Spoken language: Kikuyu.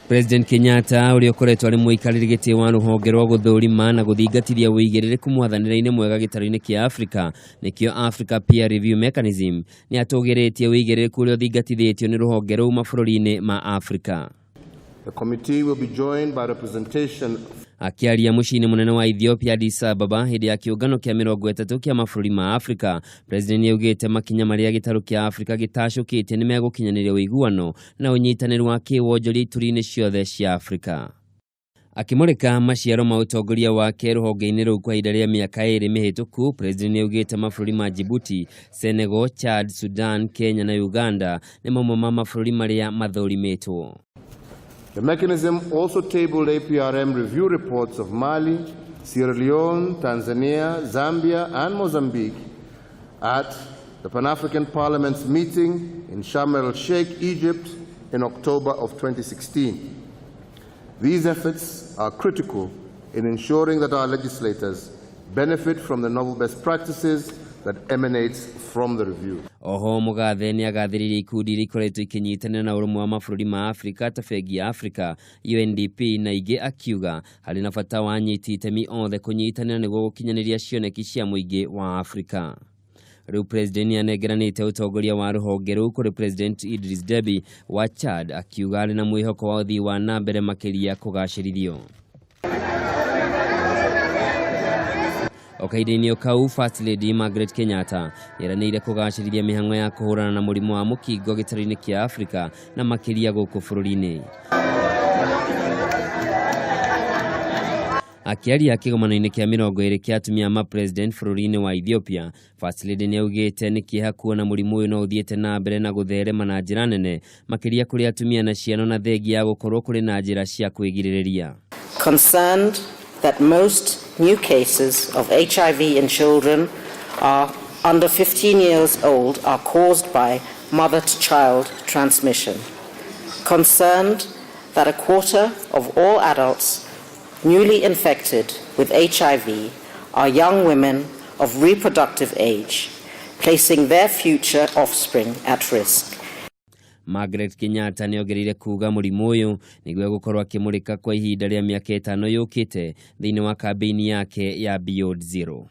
President Kenyatta ũrĩa ũkoretwo arĩ mũikarĩri gĩtĩ wa rũhonge rwa gũthũrima na gũthingatithia ũigĩrĩrĩku mwathanĩre-inĩ mwega gĩtarũ-inĩ kĩa Afrika, nĩkĩo Africa Peer Review Mechanism, nĩ atũgĩrĩtie ũigĩrĩrĩku ũrĩa ũthingatithĩtio nĩ rũhonge rũu mabũrũri-inĩ ma Afrika. The committee will be joined by representation Akĩaria mũciĩ-inĩ mũnene wa Ethiopia, Addis Ababa, hĩndĩ ya kĩũngano kĩa 30 kĩa mabũrũri ma Afrika, President nĩaugĩte makinya marĩa gĩtarũ kĩa Afrika gĩtacũkĩtie nĩ megũkinyanĩria ũiguano na ũnyitanĩri wa kĩwonjoria ituri-inĩ ciothe cia Afrika. Akĩmũrĩka maciaro ma ũtongoria wake rũhonge-inĩ rũu kwa ihinda rĩa mĩaka 2 mĩhĩtũku, President nĩaugĩte mabũrũri ma Djibouti, Senegal, Chad, Sudan, Kenya na Uganda nĩ mamwe ma mabũrũri marĩa mathũrimĩtwo. The mechanism also tabled APRM review reports of Mali, Sierra Leone, Tanzania, Zambia, and Mozambique at the Pan-African Parliament's meeting in Sharm el-Sheikh, Egypt, in October of 2016. These efforts are critical in ensuring that our legislators benefit from the novel best practices that emanates from the review. Oho Mũgathe nĩ agathĩrĩirie ikundi iria ikoretwo ikĩnyitanĩra na ũrũmwe wa mabũrũri ma Afrika ta Bengi ya Afrika, UNDP na ingĩ, akiuga harĩ na bata wa anyiti itemi othe kũnyitanĩra nĩguo gũkinyanĩria cioneki cia mũingĩ wa Afrika. Rĩu President nĩ anengeranĩte ũtongoria wa rũhonge rũu kũrĩ President Idris Deby wa Chad, akiuga arĩ na mwĩhoko wa ũthii wa na mbere makĩria kũgacĩrithio. O kahinda-inĩ o kau, First Lady Margaret Kenyatta nĩeranĩire kũgacĩrithia mĩhang'o ya kũhũrana na mũrimũ wa mũkingo gĩtarũ-inĩ kĩa Afrika na makĩria gũkũ bũrũri-inĩ. Akĩaria kĩgomano-inĩ kĩa 20 kĩa atumia a ma-president bũrũri-inĩ wa Ethiopia, First Lady nĩaugĩte nĩ kĩeha kuona mũrimũ ũyũ no ũthiĩte na mbere na gũtherema na njĩra nene makĩria kũrĩ atumia na ciana, na thengia ya gũkorwo kũrĩ na njĩra cia kwĩgirĩrĩria. Concerned that most new cases of HIV in children are under 15 years old are caused by mother-to-child transmission. Concerned that a quarter of all adults newly infected with HIV are young women of reproductive age, placing their future offspring at risk. Margaret Kenyatta nĩongereire kuga mũrimũ ũyũ nĩguo egũkorwo akĩmũrĩka kwa ihinda rĩa mĩaka 5 yũkĩte thĩinĩ wa kambĩini yake ya Beyond Zero.